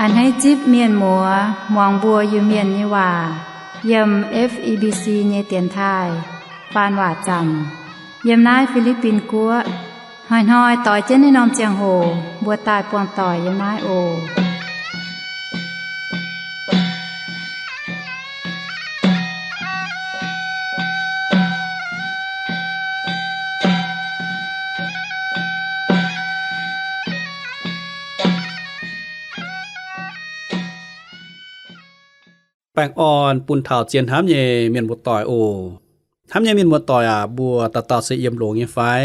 Hneiv zipv mienh muoz muangx mbuo Iu-Mienh nyei waac yiem F E B C nyei dienx taaih faan waac zaamc yiem naaiv Fi^li^bin Guoqv. Hnoi-hnoi doix jienv naaiv norm ziangh hoc mbuo daaih buangh doic yiem naaiv oc. Baengh orn bun taux zien hnamv nyei mienh muoz-doic oc. Hnamv nyei mienh muoz-doic aac, mbuo dauh dauh se yiem longx nyei fai?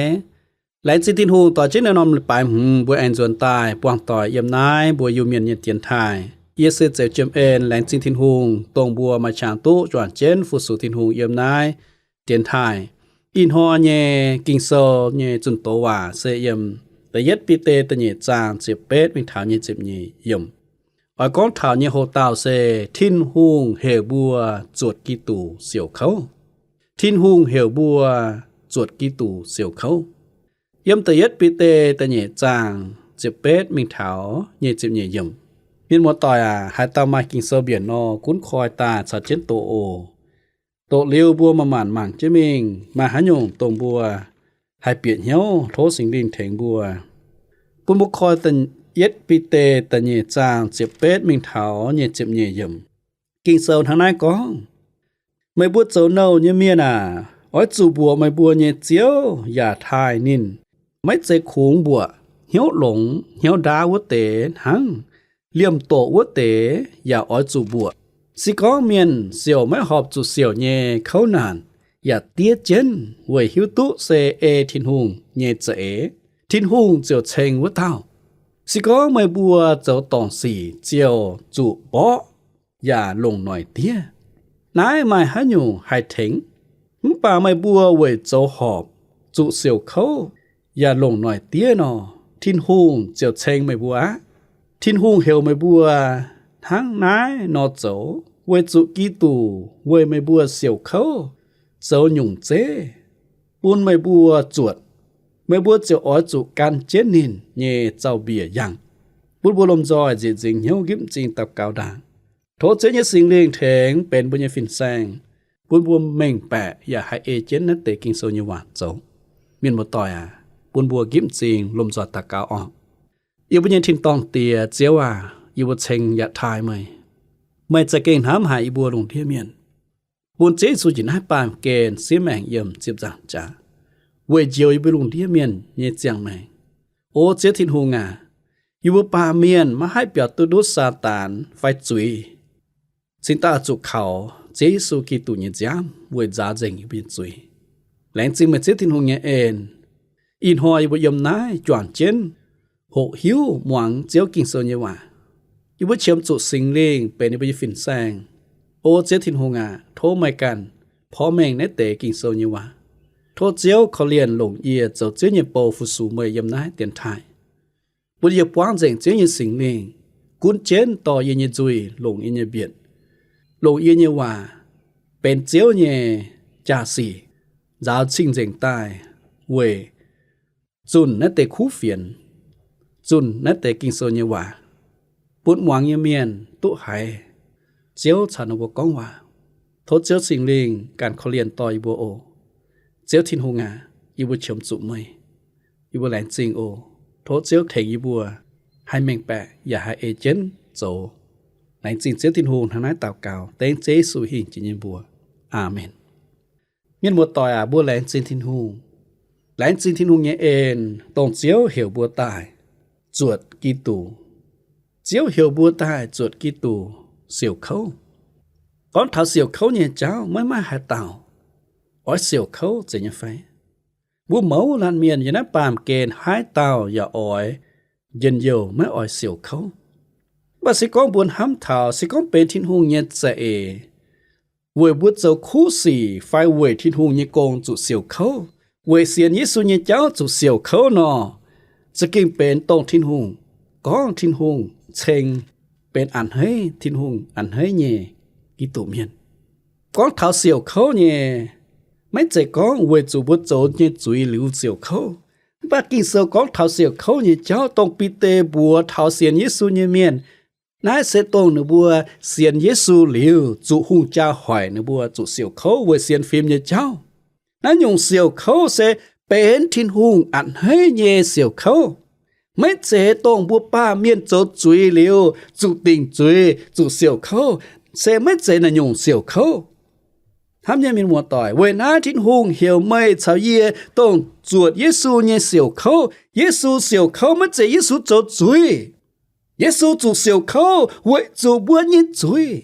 Laengz zingh Tin-Hungh, doix jienv naaiv norm leiz-baaix hmz mbuo aengx nzuonx daaih buangh doic yiem naaiv mbuo Iu-Mienh nyei dienx taaih. Yie se Zeuz Jiem En. Laengz zingh Tin-Hungh dongh mbuo maaih qangx duqv juangc jienv fu-sux Tin-Hungh yiem naaiv dienx taaih. Ih hnoi nyei Ging-Sou nyei zunh doz waac se yiem da'yietv Bide da'nyeic zaang ziepc betv mingh taux nyic ziepc nyeic yiemc. Oix gorngv taux nyei hoc-dauh se Tin-Hungh heuc mbuo zuotc Giduc siouc kouv. Tin-Hungh heuc mbuo zuotc Giduc siouc kouv. Yiem da'yietv Bide da'nyeic zaang ziepc betv mingh taux nyic ziepc nyeic yiemc. Mienh muoz-doic aac, haaix dauh maaih Ging-Sou mbienc nor, gunv koi daaih caux jienv doqc oc. Doqc liuz mbuo manc-manc mangc jienv mingh, maaih haaix nyungc dongh mbuo haih bieqc hnyouv, tov Singx Lingh tengx mbuo. Bun mbuo koi da'yietv Bide da'nyeic zaang ziepc betv mingh taux nyic ziepc nyeic yiemc. Ging-Sou hnangv naaiv gorngv, Meih mbuo zoux nouh nyei mienh aac, oix zuqc mbuoqc meih mbuo nyei ziouv yaac taaih ninh. Maiv zeiz kungx mbuoqc hnyouv longx hnyouv ndaauv wuov deix hnangv, liemh doqc wuov deix yaac oix zuqc mbuoqc. Se gorngv mienh siouc maiv horpc zuqc siouc nyei kouv naanc yaac diev jienv weic hiuv duqv se ei Tin-Hungh nyei za'eix, Tin-Hungh ziouc ceng wuov dauh. Se gorngv meih mbuo zoux dorngc sic ziouc zuqc mborqv yaac longc noic diev. Naaiv maaih haaix nyungc haih tengx? Mv baac meih mbuo weic zoux horpc, zuqc siouc kouv yaac longc noic diev nor, Tin-Hungh ziouc ceng meih mbuo aqv. Tin-Hungh heuc meih mbuo hnangv naaiv nor zoux weic zuqc Giduc weic meih mbuo siouc kouv zoux nyungc zeiv, bun meih mbuo zuotc. Meih mbuo ziouc oix zuqc gan jienv ninh nyei zaux-mbiec yangh. Bun mbuo lomh nzoih nzieqc nzingc hnyouv nqipv m'zing daux gaux ndaangc. Tov Ziouv nyei Singx Lingh tengx benx mbuo nyei fin-saeng, bun mbuo mengh baeqc yaac haih ei jienv naaiv deix Ging-Sou nyei waac zoux. Mienh muoz-doic aac, bun mbuo nqipv m'zing lomh nzoih daux gaux orqc. Yie mbuo nyei tin-dorngh Diex, Ziouv aac, yie mbuo ceng yaac taaih meih. Meih za'gengh hnamv haic yie mbuo lungh ndiev mienh. Bun Ziouv Yesu njiec naaiv baamh gen siev maengc yiem ziepc nzaangc jaax, weic njoux yie mbuo lungh ndiev mienh nyei ziangh maengc. O Ziouv Tin-Hungh aac, yie mbuo baamh mienh maiv haih biaux duqv ndutv Saadaan fai zuiz, cingx daaih zuqc kaux Ziouv Yesu Giduc nyei nziaamv weic nzaaux nzengc yie mbuo nyei zuiz. Laengz zingh meih Ziouv Tin-Hungh nyei en. Ih hnoi yie mbuo yiem naaiv juangc jienv hoqc hiuv muangx Ziouv Ging-Sou nyei waac. Yie mbuo qiemx zuqc Singx Lingh benx yie mbuo nyei fin-saeng. O Ziouv Tin-Hungh aac, tov meih ganh porv mengh naaiv deix Ging-Sou nyei waac. Tov Ziouv korv-lienh longc yie zoux Ziouv nyei bou fu-sux meih yiem naaiv dienx taaih. Bun yie buangv nzengc Ziouv nyei Singx Lingh, gunv jienv dorh yie nyei nzuih longc yie nyei mbietc, longc yie nyei waac benx Ziouv nyei jaa-sic, nzaaux cing-nzengc daaih weic zunh naaiv deix kuv fienx, zunh naaiv deix Ging-Sou nyei waac, bun muangx nyei mienh duqv haiz Ziouv caux ninh mbuo gorngv waac. Tov Ziouv Singx Lingh ganh korv-lienh dorh yie mbuo oc. Ziouv Tin-Hungh aac, yie mbuo qiemx zuqc meih. Yie mbuo laengz zingh oc. Tov Ziouv tengx yie mbuo haih mengh baeqc yaac haih ei jienv zoux. Laengz zingh Ziouv Tin-Hungh. Hnangv naaiv daux gaux dengv Ziouv Yesu hingh jiex nyei mbuox. Aamen. Mienh muoz-doic aac, mbuo laengz zingh Tin-Hungh. Laengz zingh Tin-Hungh nyei en, dongh Ziouv heuc mbuo daaih zuotc Giduc. Ziouv heuc mbuo daaih zuotc Giduc siouc kouv. Gorngv taux siouc kouv nyei jauv, maiv maaih haaix dauh oix siouc kouv zeiz nyei fai? Mbuo mouz laanh mienh yiem naaiv baamh gen haaix dauh yaac oix njien-youh, maiv oix siouc kouv. Mv baac se gorngv mbuo hnamv taux, se gorngv benx Tin-Hungh nyei za'eix, weic mbuo zoux kuv sic fai weic Tin-Hungh nyei gong zuqc siouc kouv, weic sienx Yesu nyei jauv zuqc siouc kouv nor, za'gengh benx dongh Tin-Hungh gorngv Tin-Hungh ceng benx a'hneiv, Tin-Hungh a'hneiv nyei Giduc Mienh. Gorngv taux siouc kouv nyei, maiv zeiz gorngv weic zuqc mbuo zoux nyei zuiz liuz siouc kouv. Mv baac Ging-Sou gorngv taux siouc kouv nyei jauv, dongh Bide mbuox taux sienx Yesu nyei mienh, Naaiv se dongh ninh mbuo sienx Yesu liuz, zuqc hungh jaa hoic ninh mbuo zuqc siouc kouv weic sienx fim nyei jauv. Naaiv nyungc siouc kouv se benx Tin-Hungh a'hneiv nyei siouc kouv. Maiv zeiz dongh mbuo baamh mienh zoux zuiz liuz zuqc dingc zuiz, zuqc siouc kouv, se maiv zeiz naaiv nyungc siouc kouv. Hnamv nyei mienh muoz-doic, weic naaiv Tin-Hungh heuc meih caux yie dongh zuotc Yesu nyei siouc kouv. Yesu siouc kouv maiv zeiz Yesu zoux zuiz. Yesu zuqc siouc kouv weic zuqc mbuo nyei zuiz.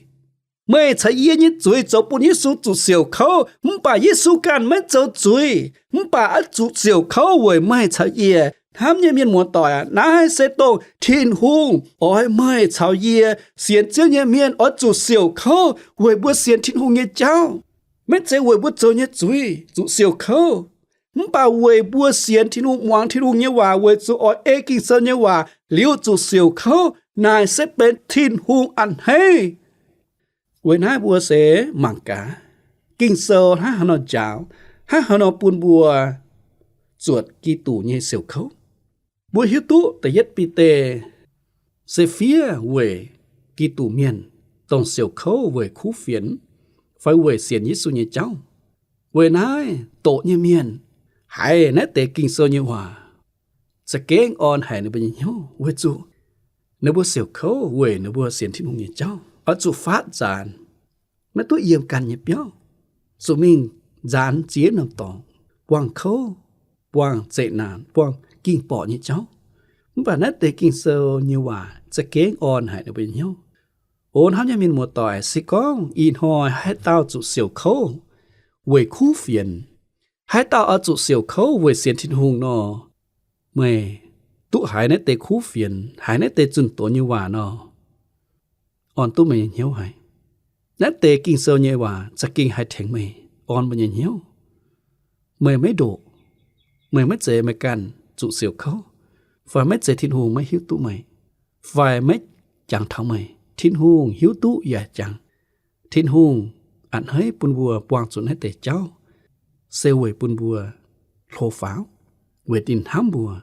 Meih caux yie nyei zuiz zoux bun Yesu zuqc siouc kouv, mv baac Yesu ganh maiv zoux zuiz, mv baac oix zuqc siouc kouv weic meih caux yie. Hnamv nyei mienh muoz-doic aac, naaiv se dongh Tin-Hungh oix meih caux yie sienx Ziouv nyei mienh oix zuqc siouc kouv weic mbuo sienx Tin-Hungh nyei jauv. Maiv zeiz weic mbuo zoux nyei zuiz zuqc siouc kouv, mv baac weic mbuo sienx Tin-Hungh, muangx Tin-Hungh nyei waac, weic zuqc oix ei Ging-Sou nyei waac liuz zuqc siouc kouv. Naaic se benx Tin-Hungh a'hneiv. Weic naaiv mbuo se mangc gaax, Ging-Sou hnangv haaix nor njaaux, hnangv haaix nor bun mbuo zuotc Giduc nyei siouc kouv. Mbuo hiuv duqv da'yietv Bide se fiev weic Giduc mienh, dongh siouc kouv weic kuv fienx fai weic sienx Yesu nyei jauv. Weic naaiv doqc nyei mienh haiz naaiv deix Ging-Sou nyei waac, za'gengh orn haic ninh mbuo nyei hnyouv, weic zuqc ninh mbuo siouc kouv weic ninh mbuo sienx Tin-Hungh nyei jauv oix zuqc faatv nzaanx, maiv duqv yiem ganh nyei biauv, zuqc mingh nzaanx ziex norm dorngx, buangh kouv, buangh zeqc naanc, buangh ging-borqc nyei jauv. Mv baac naaiv deix Ging-Sou nyei waac za'gengh orn haic ninh mbuo nyei hnyouv. O hnamv nyei mienh muoz-doic, se gorngv ih hnoi haaix dauh zuqc siouc kouv weic kuv fienx, haaix dauh oix zuqc siouc kouv weic sienx Tin-Hungh nor, meih duqv haiz naaiv deix kuv fienx, haiz naaiv deix zunh doz nyei waac nor, orn duqv meih nyei hnyouv haic. Naaiv deix Ging-Sou nyei waac za'gengh haih tengx meih orn meih nyei hnyouv. Meih maiv ndoqc, meih maiv zeiz meih ganh zuqc siouc kouv, fai maiv zeiz Tin-Hungh maiv hiuv duqv meih, fai maiv jangx taux meih. Tin-Hungh hiuv duqv yaac jangx. Tin-Hungh a'hneiv bun mbuo buangh zuqc naaiv deix jauv, se weic bun mbuo hlo faaux, weic ninh hnamv mbuo.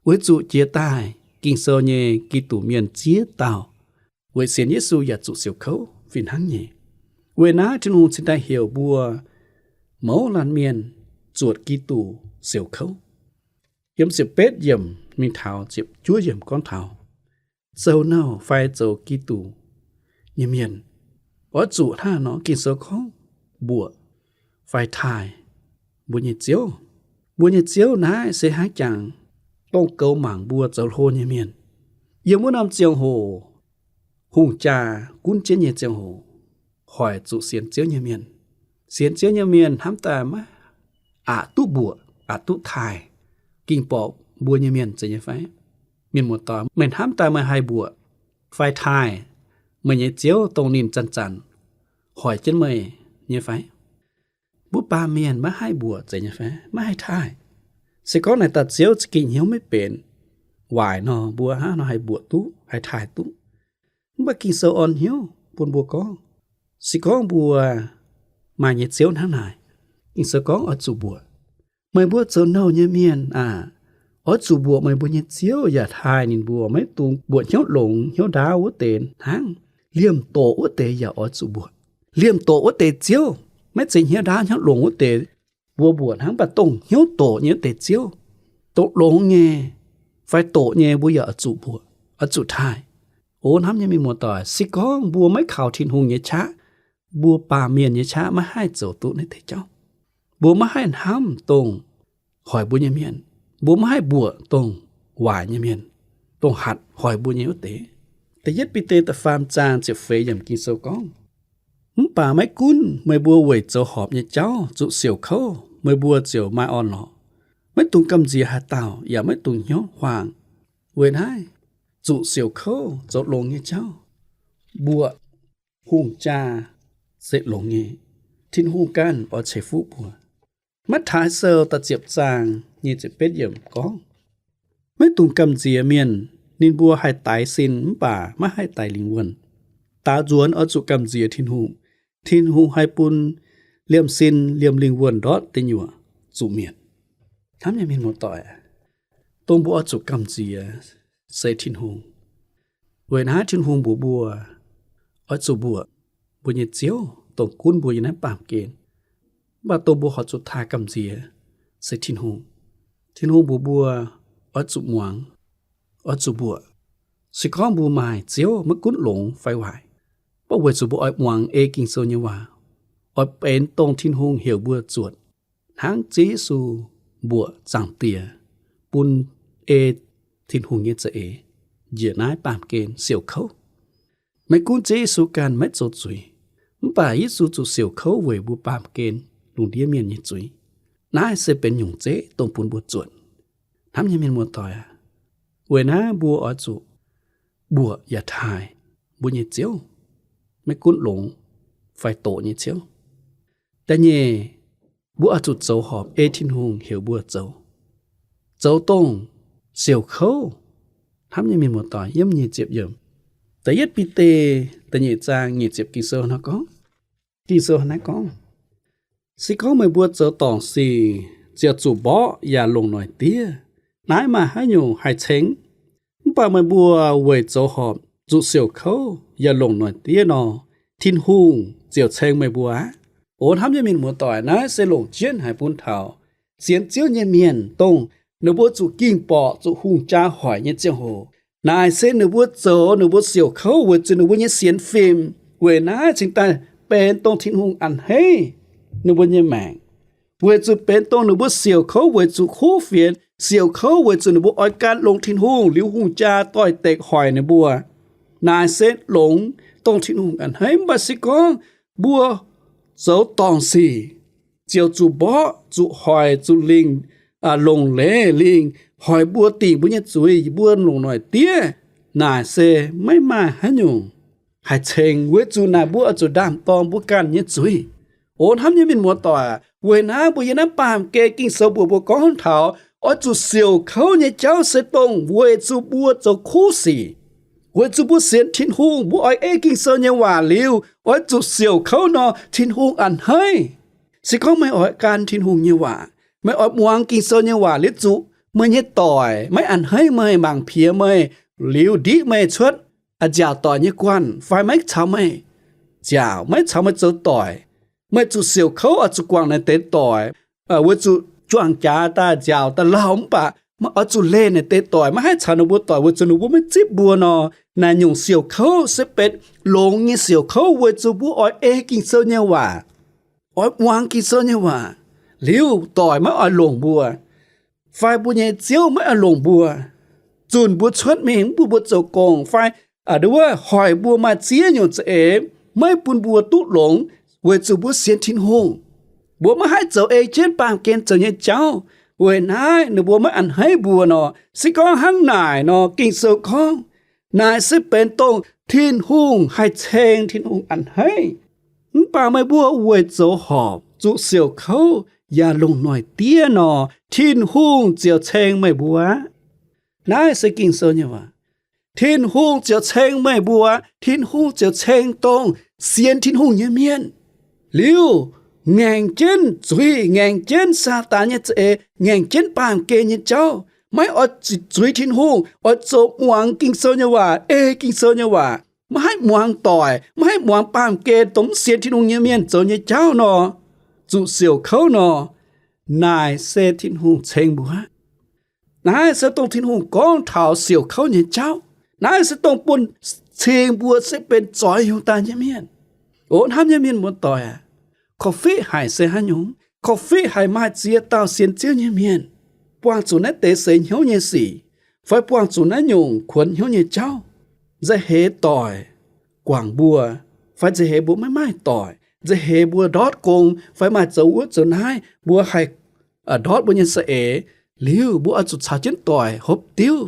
Weic zuqc jiex daaih Ging-Sou nyei Giduc mienh ziex dauh weic sienx Yesu yaac zuqc siouc kouv fih hnangv nyei. Weic naaiv Tin-Hungh cingx daaih heuc mbuo mouz laanh mienh zuotc Giduc siouc kouv. Yiem ziepc betv yiemc mingh taux ziepc juov yiemc gorngv taux zoux nouh fai zoux Giduc nyei mienh oix zuqc hnangv nor, Ging-Sou gorngv mbuoqc fai taaih mbuo nyei Ziouv. Mbuo nyei Ziouv naaiv se hnangv jangx dongh goux mangc mbuo zoux hlo nyei mienh. Yiem wuov norm ziangh hoc, hungh jaa gunv jienv nyei ziangh hoc, hoic zuqc sienx Ziouv nyei mienh. Sienx Ziouv nyei mienh hnamv daaih maiv aqc duqv mbuoqc, aqc duqv taaih, ging-borqc mbuo nyei mienh, zeiz nyei fai? Mienh muoz-doic, meih hnamv daaih meih haih mbuoqc fai taaih meih nyei Ziouv, dongh ninh zanc-zanc hoic jienv meih nyei fai? Mbuo baamh mienh maiv haih mbuoqc, zeiz nyei fai? Maiv haih taaih. Se gorngv naaic dauh Ziouv za'gengh hnyouv maiv benx, waaic nor, mbuo hnangv nor haih mbuoqc duqv, haih taaih duqv. Mv baac Ging-Sou orn hnyouv bun mbuo gorngv, se gorngv mbuo maaih nyei Ziouv hnangv naaic, Ging-Sou gorngv oix zuqc mbuoqc. Meih mbuo zoux nouh nyei mienh aah, oix zuqc mbuoqc meih mbuo nyei Ziouv yaac taaih ninh mbuo. Maiv dungx mbuoqc hnyouv longx hnyouv ndaauv wuov deix hnangv. Liemh doqc wuov deix yaac oix zuqc mbuoqc. Liemh doqc wuov deix Ziouv, maiv zeiz hnyouv ndaauv hnyouv longx wuov deix mbuo mbuoqc hnangv, mv baac dongh hnyouv doqc nyei wuov deix Ziouv, dongh longx nyei fai doqc nyei mbuo yaac oix zuqc mbuoqc, oix zuqc taaih. O hnamv nyei mienh muoz-doic, se gorngv mbuo maiv kaux Tin-Hungh nyei qaqv, mbuo baamh mienh nyei qaqv maiv haih zoux duqv naaiv deix jauv. Mbuo maiv haih hnamv dongh hoic mbuo nyei mienh. Mbuo maiv haih mbuoqc dongh waaic nyei mienh, dongh hatc hoic mbuo nyei wuov deix. Da'yietv Bide da'faam zaang ziepc feix yiemc Ging-Sou gorngv, mv baac maiv gunv meih mbuo weic zoux horpc nyei jauv zuqc siouc kouv, meih mbuo ziouc maaih orn-lorqc. Maiv dungx gamh nziex haaix dauh, yaac maiv dungx hnyouv huaang. Weic naaiv, zuqc siouc kouv zoux longx nyei jauv, mbuoqc hungh jaa se longx nyei. Tin-Hungh ganh oix ceix fuqv mbuo. Matv^taai Sou da'ziepc zaang nyic ziepc betv yiemc gorngv, maiv dungx gamh nziex mienh. Ninh mbuo haih daix sin mv baac maiv haih daix lingh wuonh. Daaux nzuonx oix zuqc gamh nziex Tin-Hungh. Tin-Hungh haih bun liemh sin liemh lingh wuonh ndortv deic nyuoqc zuqc mietc. Hnamv nyei mienh muoz-doic, dongh mbuo oix zuqc gamh nziex se Tin-Hungh. Weic naaiv Tin-Hungh mbuox mbuo, oix zuqc mbuoqc mbuo nyei Ziouv, dongh gunv mbuo yiem naaiv baamh gen. Mv baac dongh mbuo horpc zuqc taaih gamh nziex se Tin-Hungh. Tin-Hungh mbuox mbuo, oix zuqc muangx, oix zuqc mbuoqc. Se gorngv mbuo maaih Ziouv, maiv gunv longx fai waaic, mv baac weic zuqc mbuo oix muangx ei Ging-Sou nyei waac, oix benx dongh Tin-Hungh heuc mbuo zuotc, hnangv Ziouv Yesu mbuoqc Zaangc Diex bun ei Tin-Hungh nyei za'eix njiec naaiv baamh gen siouc kouv. Maiv gunv Ziouv Yesu ganh maiv zoux zuiz, mv baac Yesu zuqc siouc kouv weic mbuo baamh gen lungh ndiev mienh nyei zuiz. Naaiv se benx nyungc zeiv dongh bun mbuo zuotc. Hnamv nyei mienh muoz-doic aac, weic naaiv mbuo oix zuqc mbuoqc yaac taaih mbuo nyei Ziouv, maiv gunv longx fai doqc nyei Ziouv. Da'nyeic, mbuo oix zuqc zoux horpc ei Tin-Hungh heuc mbuo zoux, zoux dongh siouc kouv. Hnamv nyei mienh muoz-doic, yiem nyic ziepc yiemc, da'yietv Bide da'nyeic zaang nyic ziepc Ging-Sou nor gorngv, Ging-Sou naaiv gorngv, se gorngv meih mbuo zoux dorngc sic, ziouc zuqc mborqv yaac longc noic diev. Naaiv maaih haaix nyungc haih ceng? Mv baac meih mbuo weic zoux horpc zuqc siouc kouv yaac longc noic diev nor, Tin-Hungh ziouc ceng meih mbuo aqv. O hnamv nyei mienh muoz-doic, naaiv se longc jienv haic bun taux sienx Ziouv nyei mienh, dongh ninh mbuo zuqc ging-borqc, zuqc hungh jaa hoic nyei ziangh hoc. Naaic se ninh mbuo zoux ninh mbuo siouc kouv weic zuqc ninh mbuo nyei sienx fim. Weic naaiv cingx daaih benx dongh Tin-Hungh a'hneiv ninh mbuo nyei maengc. Weic zuqc benx dongh ninh mbuo siouc kouv weic zuqc kuv fienx, siouc kouv weic zuqc ninh mbuo oix gan longx Tin-Hungh, liuz hungh jaa doix-dekc hoic ninh mbuo. Naaic se longx dongh Tin-Hungh a'hneiv. Mv baac se gorngv mbuo zoux dorngc sic, ziouc zuqc mborqv, zuqc hoic, zuqc lingh, longc leiz lingh hoic mbuo, dingc mbuo nyei zuiz, mbuo longc noic diev, naaic se maiv maaih haaix nyungc haih ceng, weic zuqc naaic mbuo oix zuqc ndaam-dorng mbuo ganh nyei zuiz. O hnamv nyei mienh muoz-doic, weic naaiv mbuo yiem naaiv baamh gen Ging-Sou mbuox mbuo gorngv taux oix zuqc siouc kouv nyei jauv se dongh weic zuqc mbuo zoux kuv sic. Weic zuqc mbuo sienx Tin-Hungh, mbuo oix ei Ging-Sou nyei waac liuz, oix zuqc siouc kouv nor, Tin-Hungh a'hneiv. Se gorngv meih oix gan Tin-Hungh nyei waac, meih oix muangx Ging-Sou nyei waac liuz zuqc meih nyei doic maiv a'hneiv meih, mangc piex meih, liuz ndiqv meih cuotv nziaauc doic nyei guanh fai maiv caux meih nziaauc, maiv caux meih zoux doic, meih zuqc siouc kouv oix zuqc guangc naaic deix doic, weic zuqc juangc jaax daaih nziaauc daaih lauh mv baac oix zuqc leih naaic deix doic, maiv haih caux ninh mbuo doic weic zuqc ninh mbuo maiv zipv mbuo nor, naaic nyungc siouc kouv se benx longx nyei siouc kouv weic zuqc mbuo oix ei Ging-Sou nyei waac, oix muangx Ging-Sou nyei waac, liuz doic maiv oix longc mbuo, fai mbuo nyei ziouv maiv oix longc mbuo, zunc mbuo cuotv mingh mv bun mbuo zoux gong, fai wuov hoic mbuo maaih ziex nyungc za'eix, maiv bun mbuo duqv longx weic zuqc mbuo sienx Tin-Hungh. Mbuo maiv haih zoux ei jienv baamh gen zoux nyei jauv. Weic naaiv ninh mbuo maiv a'hneiv mbuo nor, se gorngv hnangv naaic nor, Ging-Sou gorngv, naaic se benx dongh Tin-Hungh haih ceng, Tin-Hungh a'hneiv. Mv baac meih mbuo weic zoux horpc, zuqc siouc kouv yaac longc noic diev nor, Tin-Hungh ziouc ceng meih mbuo aqv. Naaiv se Ging-Sou nyei waac. Tin-Hungh ziouc ceng meih mbuo, Tin-Hungh ziouc ceng dongh sienx Tin-Hungh nyei mienh. Liuz, ngaengc jienv zuiz, ngaengc jienv Saadaan nyei za'eix, ngaengc jienv baamh gen nyei jauv, maiv oix zuqc zuiz Tin-Hungh, oix zoux muangx Ging-Sou nyei waac, ei Ging-Sou nyei waac, maiv haih muangx doic, maiv haih muangx baamh gen dongh mv sienx Tin-Hungh nyei mienh zoux nyei jauv nor, zuqc siouc kouv nor, naaic se Tin-Hungh ceng mbuo aqv. Naaiv se dongh Tin-Hungh gorngv taux siouc kouv nyei jauv. Naaiv se dongh bun cing mbuo se benx zoix hiuv daaih nyei mienh. O hnamv nyei mienh muoz-doic aac, korv-fiqv haic se haaix nyungc? Korv-fiqv haic maaih ziex dauh sienx Ziouv nyei mienh buangh zuqc naaiv deix seix hnyouv nyei sic, fai buangh zuqc naaiv nyungc kuonx hnyouv nyei jauv, nza'heix doic guangc mbuo, fai nza'heix mbuo maiv maaih doic, nza'heix mbuo ndortv gong fai maaih zoux wuov zoux naaiv, mbuo haih ndortv mbuo nyei za'eix, liuz mbuo oix zuqc caux jienv doic hopv diuv,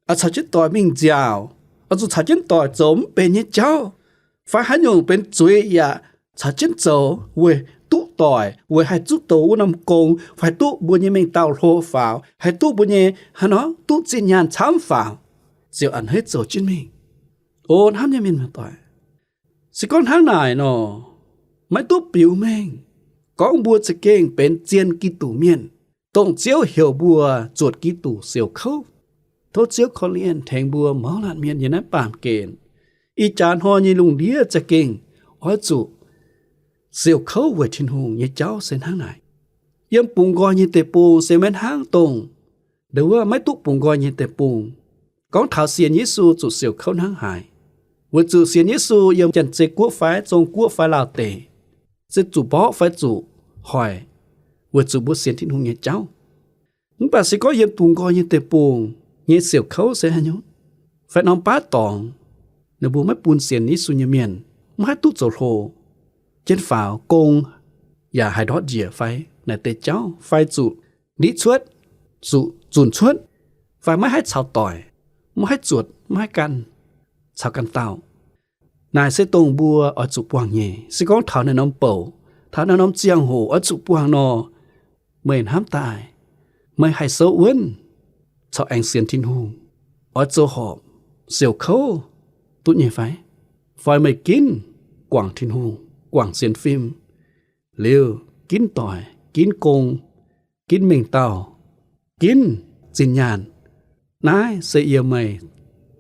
oix caux jienv doic mingh nziaauc, oix zuqc caux jienv doic zoux mv benx nyei jauv, fai haaix nyungc benx zuiz yaac caux jienv zoux weic duqv doic, weic haih zuqv douz wuov norm gong, fai duqv mbuo nyei mengh dauh hlo faaux, haih duqv mbuo nyei haaix nor duqv zinh nyaanh camv faaux, ziouc a'hneiv zoux jienv mingh. O hnamv nyei mienh muoz-doic, se gorngv hnangv naaic nor, maiv duqv biux mengh gorngv mbuo za'gengh benx zien Giduc mienh, dongh Ziouv heuc mbuo zuotc Giduc siouc kouv. Tov Ziouv korv-lienh tengx mbuo mouz laanh mienh yiem naaiv baamh gen. Ih jaax hnoi nyei lungh ndiev za'gengh oix zuqc siouc kouv weic Tin-Hungh nyei jauv se hnangv naaic. Yiem bungx nqoi nyei deic-bung se maiv hnangv dongh ndau wuov maiv duqv bungx nqoi nyei deic-bung. Gorngv taux sienx Yesu zuqc siouc kouv hnangv haaix, weic zuqc sienx Yesu yiem Janx-Zei Guoqv fai Zong Guoqv fai Laauh deic, se zuqc mborqv fai zuqc hoic, weic zuqc mbuo sienx Tin-Hungh nyei jauv. Mv baac se gorngv yiem bungx nqoi nyei deic-bung nyei siouc kouv se haaix nyungc? Fai norm baav dorngx, ninh mbuo maiv bun sienx Yesu nyei mienh maiv haih duqv zoux hlo, jienv faaux gong, yaac haih ndortv njiec fai naaic deix jauv, fai zuqc ndiqv cuotv, zuqc zunc cuotv, fai maiv haih caux doic, maiv haih zuotc, maiv haih ganh caux ganh dauh. Naaic se dongh mbuo oix zuqc buangh nyei. Se gorngv taux naaiv norm bouc, taux naaiv norm ziangh hoc oix zuqc buangh nor, meih hnamv daaih, meih haih souv wuonv caux aengx sienx Tin-Hungh, oix zoux horpc siouc kouv duqv nyei fai? Fai meih ginv guangc Tin-Hungh, guangc sienx fim, liuz ginv doic, ginv gong, ginv mengh dauh, ginv zinh nyaanh. Naaiv se yiem meih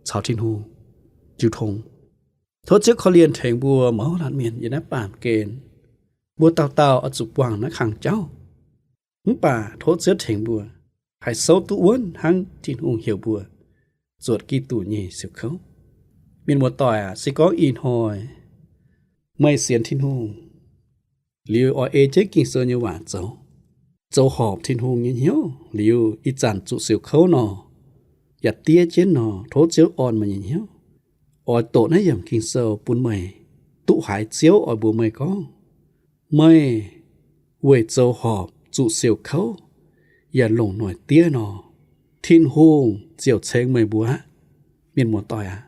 caux Tin-Hungh jiu tong. Tov Ziouv korv-lienh tengx mbuo mouz laanh mienh yiem naaiv baamh gen. Mbuo dauh dauh oix zuqc buangh naaiv kang jauv. Mv baac tov Ziouv tengx mbuo haih souv duqv wuonv hnangv Tin-Hungh heuc mbuo zuotc Giduc nyei siouc kouv. Mienh muoz-doic aac, se gorngv ih hnoi meih sienx Tin-Hungh liuz oix ei jienv Ging-Sou nyei waac zoux, zoux horpc Tin-Hungh nyei hnyouv liuz ih zanc zuqc siouc kouv nor, yaac diev jienv nor, tov Ziouv orn meih nyei hnyouv. Oix doqc naaiv yiemc Ging-Sou bun meih duqv haiz Ziouv oix mbuox meih gorngv, meih weic zoux horpc zuqc siouc kouv yaac longc noic diev nor, Tin-Hungh ziouc ceng meih mbuo aqv. Mienh muoz-doic aac,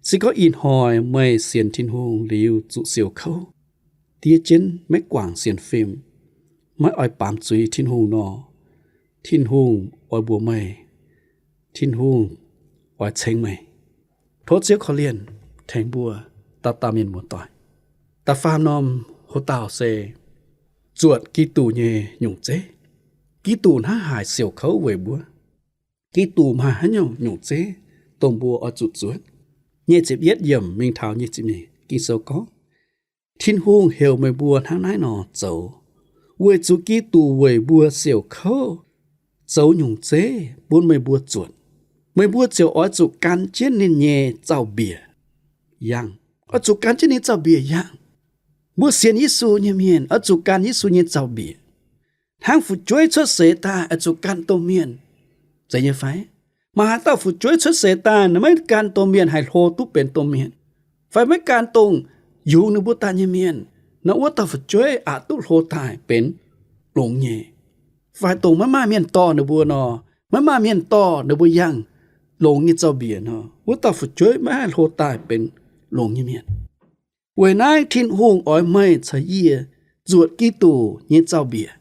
se gorngv ih hnoi meih sienx Tin-Hungh liuz zuqc siouc kouv, diev jienv maiv guangc sienx fim, maiv oix baamz zuiz Tin-Hungh nor, Tin-Hungh oix mbuox meih, Tin-Hungh oix ceng meih. Tov Ziouv korv-lienh tengx mbuo dauh dauh mienh muoz-doic. Da'faam norm hoc-dauh se zuotc Giduc nyei nyungc zeiv. Giduc hnangv haaix siouc kouv weic mbuo? Giduc maaih haaix nyungc nyungc zeiv dongh mbuo oix zuqc zuotc? Nyic ziepc yietv yiemc mingh taux nyic ziepc nyeic, Ging-Sou gorngv, Tin-Hungh heuc meih mbuo hnangv naaiv nor zoux, weic zuqc Giduc weic mbuo siouc kouv zoux nyungc zeiv bun meih mbuo zuotc. Meih mbuo ziouc oix zuqc gan jienv ninh nyei zaux-mbiec yangh. Oix zuqc gan jienv ninh zaux-mbiec yangh. Mbuo sienx Yesu nyei mienh oix zuqc gan Yesu nyei zaux-mbiec. Hnangv fu'jueiv cuotv seix daaih oix zuqc gan domh mienh, zeiz nyei fai? Maaih haaix dauh fu'jueiv cuotv seix daaih ninh maiv gan domh mienh haih hlo duqv benx domh mienh, fai maiv gan dongh yungz ninh mbuo daaih nyei mienh, nor wuov dauh fu'jueiv aqc duqv hlo daaih benx longx nyei. Fai dongh maiv maaih mienh dorh ninh mbuo nor, maiv maaih mienh dorh ninh mbuo yangh longx nyei zaux-mbiec nor, wuov dauh fu'jueiv maiv haih hlo daaih benx longx nyei mienh. Weic naaiv Tin-Hungh oix meih caux yie zuotc Giduc nyei zaux-mbiec.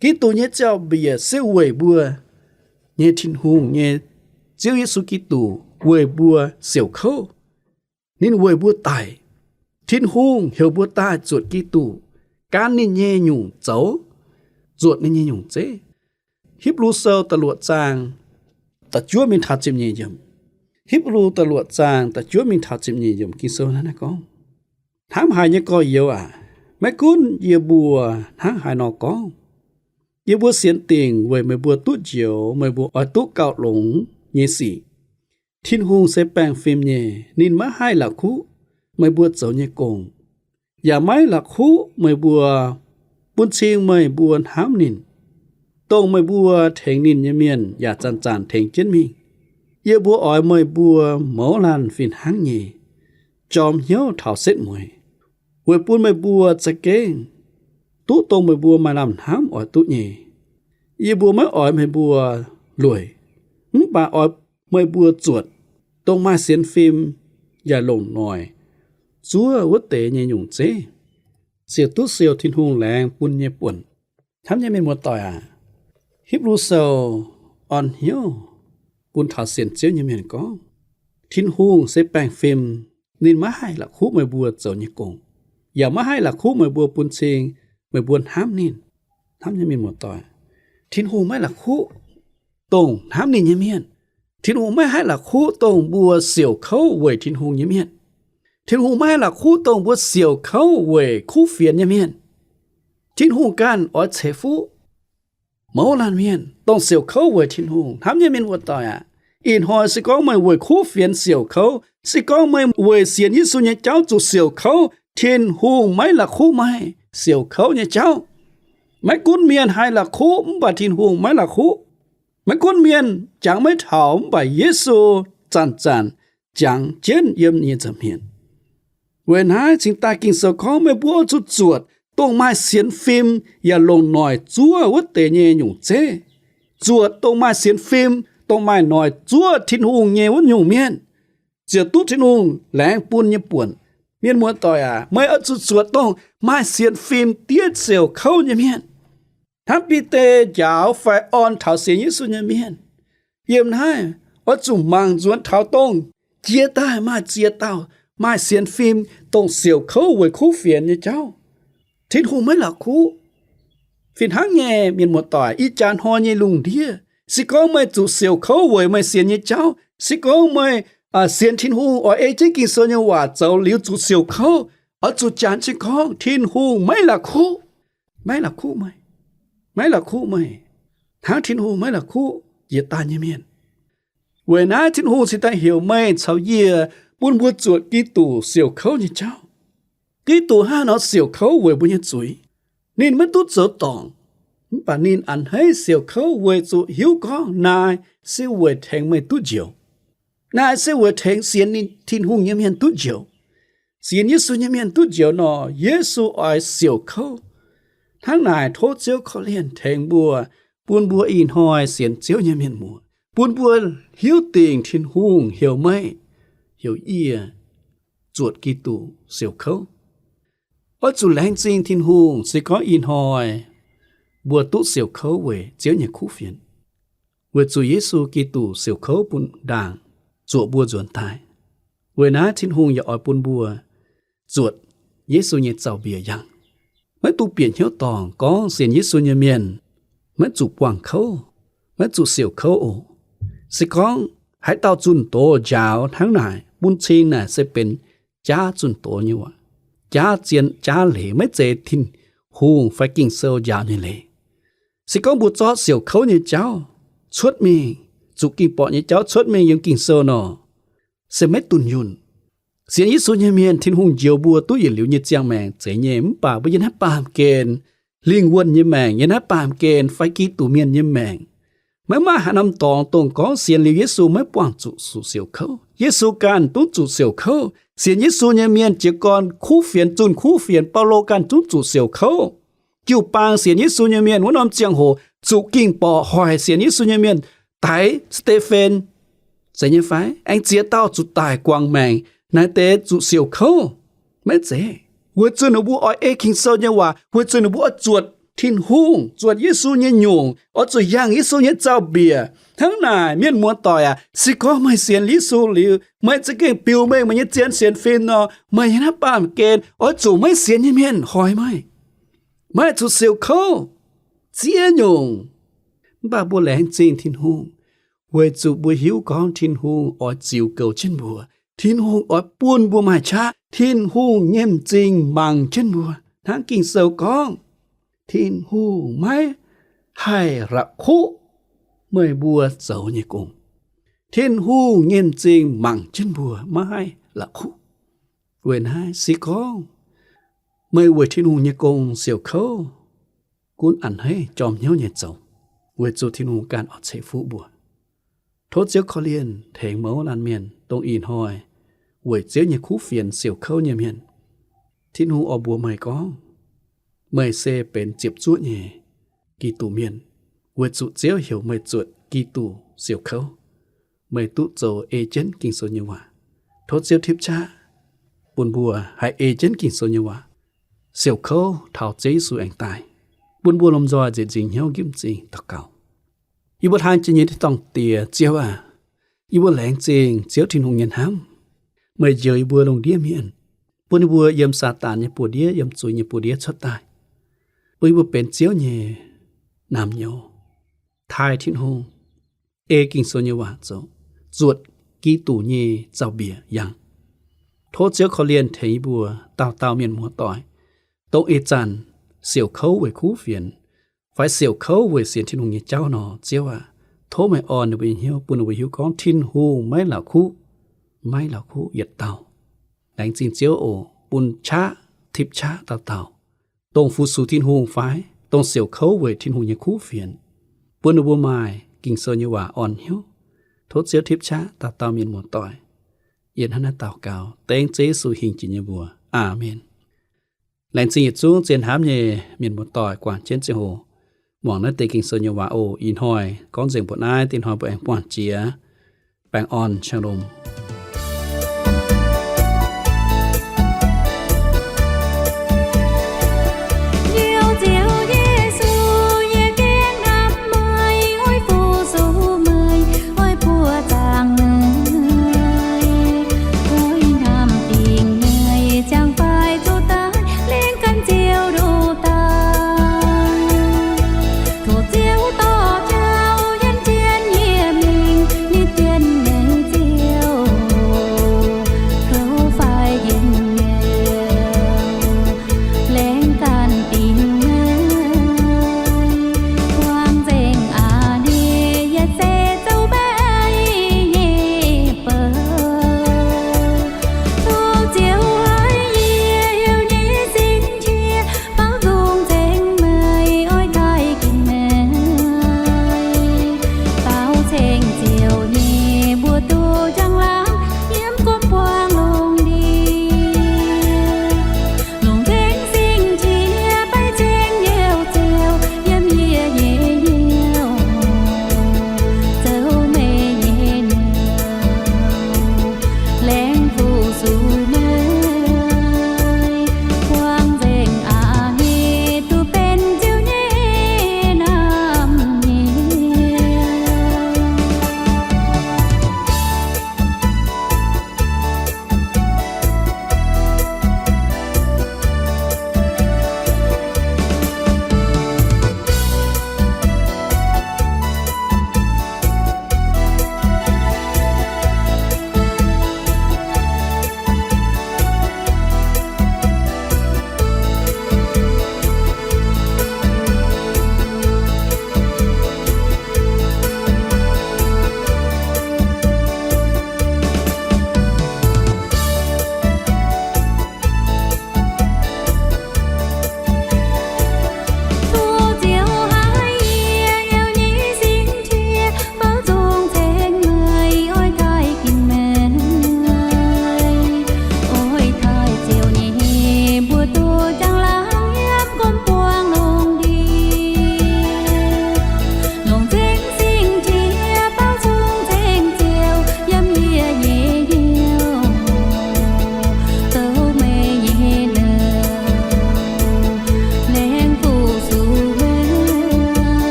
Giduc nyei zaux-mbiec se weic mbuo nyei Tin-Hungh nyei Ziouv Yesu Giduc weic mbuo siouc kouv. Ninh weic mbuo daic. Tin-Hungh heuc mbuo daaih zuotc Giduc, gan ninh nyei nyungc zoux, zuotc ninh nyei nyungc zeiv. Hipv^lu Sou da'luoqc zaang da'juov mingh taux ziepc nyeic yiemc. Hipv^lu da'luoqc zaang da'juov mingh taux ziepc nyeic yiemc Ging-Sou naaiv gorngv, hnamv haic nyei gorx-youz aac, maiv gunv yie mbuo hnangv haaix nor gorngv, yie mbuo sienx dingc weic meih mbuo duqv njoux meih mbuo oix duqv gauh longx nyei sic. Tin-Hungh se baengh fim nyei, ninh maiv haih la'kuqv meih mbuo zoux nyei gong, yaac maiv la'kuqv meih mbuo bun cing meih mbuo hnamv ninh, dongh meih mbuo tengx ninh nyei mienh yaac zanc-zanc tengx jienv mingh. Yie mbuo oix meih mbuo mouz laanh fih hnangv nyei, jorm hnyouv taux setv mueiz, weic bun meih mbuo za'gengh duqv dongh meih mbuo maaih lamh hnamv oix duqv nyei. Yie mbuo maiv oix meih mbuo lueic, mv baac oix meih mbuo zuotc dongh maaih sienx fim yaac longc noic zuov wuov deix nyei nyungc zeiv, ziouc duqv siou Tin-Hungh laengz bun nyei buonc. Hnamv nyei mienh muoz-doic aac, Hipv^lu Sou orn hnyouv bun taux sienx Ziouv nyei mienh gorngv, Tin-Hungh se baengh fim, ninh maiv haih la'kuqv meih mbuo zoux nyei gong, yaac maiv haih la'kuqv meih mbuo bun cing meih mbuo hnamv ninh. Hnamv nyei mienh muoz-doic, Tin-Hungh maiv la'kuqv dongh hnamv ninh nyei mienh. Tin-Hungh maiv haih la'kuqv dongh mbuo siouc kouv weic Tin-Hungh nyei mienh. Tin-Hungh maiv haih la'kuqv dongh mbuo siouc kouv weic kuv fienx nyei mienh. Tin-Hungh ganh oix ceix fuqv mouz laanh mienh dongh siouc kouv weic Tin-Hungh. Hnamv nyei mienh muoz-doic aac, ih hnoi se gorngv meih weic kuv fienx siouc kouv, se gorngv meih weic sienx Yesu nyei jauv zuqc siouc kouv, Tin-Hungh maiv la'kuqv meih siouc kouv nyei jauv. Maiv gunv mienh haih la'kuqv mv baac Tin-Hungh maiv la'kuqv. Maiv gunv mienh jangx maiv taux mv baac Yesu zanc-zanc jangx jienv yiem nyei nza'hmien. Weic naaiv cingx daaih Ging-Sou gorngv meih mbuo oix zuqc zuotc dongh maaih sienx fim yaac longc noic zuov wuov deix nyei nyungc zeiv. Zuotc dongh maaih sienx fim, dongh maaih noic zuov Tin-Hungh nyei wuov nyungc mienh, ziouc duqv Tin-Hungh laengz bun nyei buonc. Mienh muoz-doic aac, meih oix zuqc zuotc dongh maaih sienx fim diev siouc kouv nyei mienh. Hnamv Bide njaaux fai orn taux sienx Yesu nyei mienh, yiem naaiv oix zuqc mangc nzuonx taux dongh jiex daaih maaih ziex dauh maaih sienx fim dongh siouc kouv weic kuv fienx nyei jauv. Tin-Hungh maiv la'kuqv. Fih hnangv nyei, mienh muoz-doic, ih jaax hnoi nyei lungh ndiev, se gorngv meih zuqc siouc kouv weic meih sienx nyei jauv, se gorngv meih sienx Tin-Hungh, oix ei jienv Ging-Sou nyei waac zoux liuz zuqc siouc kouv, oix zuqc janx jienv gorngv Tin-Hungh maiv la'kuqv. Maiv la'kuqv meih. Maiv la'kuqv meih, hnangv Tin-Hungh maiv la'kuqv jiex daaih nyei mienh. Weic naaiv Tin-Hungh cingx daaih heuc meih caux yie bun mbuo zuotc Giduc siouc kouv nyei jauv. Giduc hnangv nor siouc kouv weic mbuo nyei zuiz. Ninh maiv duqv zoux dorngc, mv baac ninh a'hneiv siouc kouv weic zuqc hiuv gorngv naaiv se weic tengx meih duqv njoux. Naaiv se weic tengx sienx Tin-Hungh nyei mienh duqv njoux. Sienx Yesu nyei mienh duqv njoux nor, Yesu oix siouc kouv. Hnangv naaic tov Ziouv korv-lienh tengx mbuo, bun mbuo ih hnoi sienx Ziouv nyei mienh muoz, bun mbuo hiuv dingc Tin-Hungh heuc meih, heuc yie zuotc Giduc siouc kouv. Oix zuqc laengz zingh Tin-Hungh se gorngv ih hnoi mbuo duqv siouc kouv weic Ziouv nyei kuv fienx, weic zuqc Yesu Giduc siouc kouv bun ndaangc zuoqc mbuo nzuonx daaih. Weic naaiv Tin-Hungh yaac oix bun mbuo zuotc Yesu nyei zaux-mbiec yangh. Maiv dungx bieqc hnyouv dorngc gorngv sienx Yesu nyei mienh maiv zuqc buangh kouv, maiv zuqc siouc kouv oc. Se gorngv haaix dauh zunh doz njaaux hnangv naaic, bun cing naaic se benx jaav zunh doz nyei waac, jaav zien jaav leiz, maiv zeiz Tin-Hungh fai Ging-Sou njaaux nyei leiz. Se gorngv mbuo zorqv siouc kouv nyei jauv cuotv mingh, zuqc ging-borqc nyei jauv cuotv mingh yiem Ging-Sou nor, se maiv dunh yunh. Sienx Yesu nyei mienh, Tin-Hungh njoux mbuo duqv yietc liuz nyei ziangh maengc zeiz nyei, mv baac mbuo yiem naaiv baamh gen lingh wuonh nyei maengc, yiem naaiv baamh gen fai Giduc mienh nyei maengc, maiv maaih haaix norm dorngx dongh gorngv sienx liuz Yesu maiv buangh zuqc zuqc siouc kouv. Yesu ganh duqv zuqc siouc kouv. Sienx Yesu nyei mienh jiez gorn kuv fienx, zunh kuv fienx. Baulo ganh duqv zuqc siouc kouv. Jiu-baang sienx Yesu nyei mienh wuov norm ziangh hoc zuqc ging-borqc hoic sienx Yesu nyei mienh daix Saa^te^fen, zeiz nyei fai? Aengx ziex dauh zuqc daic guangc maengc. Naaiv deix zuqc siouc kouv? Maiv zeiz. Weic zuqc ninh mbuo oix ei Ging-Sou nyei waac, weic zuqc ninh mbuo oix zuotc Tin-Hungh, zuotc Yesu nyei nyungc, oix zuqc yangh Yesu nyei zaux-mbiec. Hnangv naaic, mienh muoz-doic aac, se gorngv meih sienx Yesu liuz, meih za'gengh biux mengh meih nyei zien sienx fim nor, meih yiem naaiv baamh gen oix zuqc maiv sienx nyei mienh hoic meih, maiv zuqc siouc kouv, ziex nyungc. Mv baac mbuo laengz zingh Tin-Hungh, weic zuqc mbuo hiuv gorngv Tin-Hungh oix ziux goux jienv mbuo. Tin-Hungh oix bun mbuo maaih qaqv. Tin-Hungh nyemh zingh mangc jienv mbuo. Hnangv Ging-Sou gorngv, Tin-Hungh maiv haih la'kuqv meih mbuo zoux nyei gong. Tin-Hungh nyemh zingh mangc jienv mbuo, maiv haih la'kuqv. Weic naaiv se gorngv meih weic Tin-Hungh nyei gong siouc kouv, gunv a'hneiv jorm hnyouv nyei zoux, weic zuqc Tin-Hungh ganh oix ceix fuqv mbuo. Tov Ziouv korv-lienh tengx mouz laanh mienh dongh ih hnoi weic Ziouv nyei kuv fienx siouc kouv nyei mienh. Tin-Hungh oix mbuox meih gorngv, meih se benx ziepc zuoqv nyei Giduc mienh, weic zuqc Ziouv heuc meih zuotc Giduc siouc kouv, meih duqv zoux ei jienv Ging-Sou nyei waac. Tov Ziouv tipv qaqv bun mbuo haih ei jienv Ging-Sou nyei waac, siouc kouv taux Ziouv Yesu aengx daaih. Bun mbuo lomh nzoih nzieqc nzingc hnyouv nqipv m'zing daux gaux. Yie mbuo hlang jiex nyei Tin-Dorngh Diex, Ziouv aac, yie mbuo laengz zingh Ziouv Tin-Hungh nyei hnamv. Meih njoux yie mbuo lungh ndiev mienh, bun yie mbuo yiem Saadaan nyei buoz-ndiev, yiem zuiz nyei buoz-ndiev cuotv daaih, bun yie mbuo benx Ziouv nyei naamh nyouz, taaih Tin-Hungh, ei Ging-Sou nyei waac zoux. zuotc Giduc nyei zaux-mbiec yangh. Tov Ziouv korv-lienh tengx yie mbuo dauh dauh mienh muoz-doic, dongh ih zanc siouc kouv weic kuv fienx, fai siouc kouv weic sienx Tin-Hungh nyei jauv nor, Ziouv aac, tov meih orn ninh mbuo nyei hnyouv, bun ninh mbuo hiuv gorngv Tin-Hungh maiv la'kuqv, maiv la'kuqv yietc dauh. Laengz zingh Ziouv oc, bun qaqv, tipv qaqv dauh dauh, dongh fu-sux Tin-Hungh fai dongh siouc kouv weic Tin-Hungh nyei kuv fienx, bun ninh mbuo maaih Ging-Sou nyei waac orn hnyouv. Tov Ziouv tipv qaqv dauh dauh mienh muoz-doic. Yie hnangv naaiv daux gaux dengv Ziouv Yesu hingh jiex nyei mbuox. Aamen. Laengz zingh yietc zungv zien hnamv nyei mienh muoz-doic guangc jienv ziangh hoc muangx naaiv deix Ging-Sou nyei waac oc. Ih hnoi gorngv nzengc mbuo naaiv, dingh hnoi mbuo aengx buangh jiex. Baengh orn, shalom.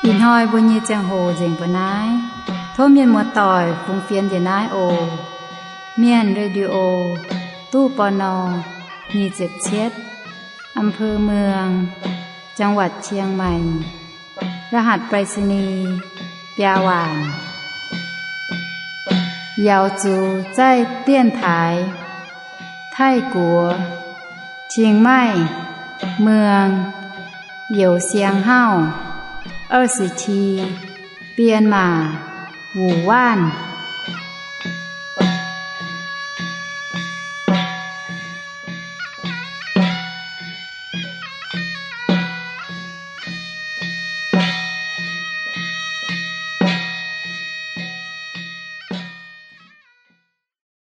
Ih hnoi mbuo nyei ziangh hoc nzengc mbuo naaiv. Tov mienh muoz-doic fungx fienx njiec naaiv oc. Mienh Radio, ตู้ ปณ. nyic ziepc cietv, อำเภอเมือง จังหวัดเชียงใหม่ รหัสไปรษณีย์ biaa waanc. Yaux zuqc zaih 电台 Taiv-Guoqv เชียงใหม่เมือง Youz Siang Hauv, 二十七 Bienh Maac Wuc Waanv.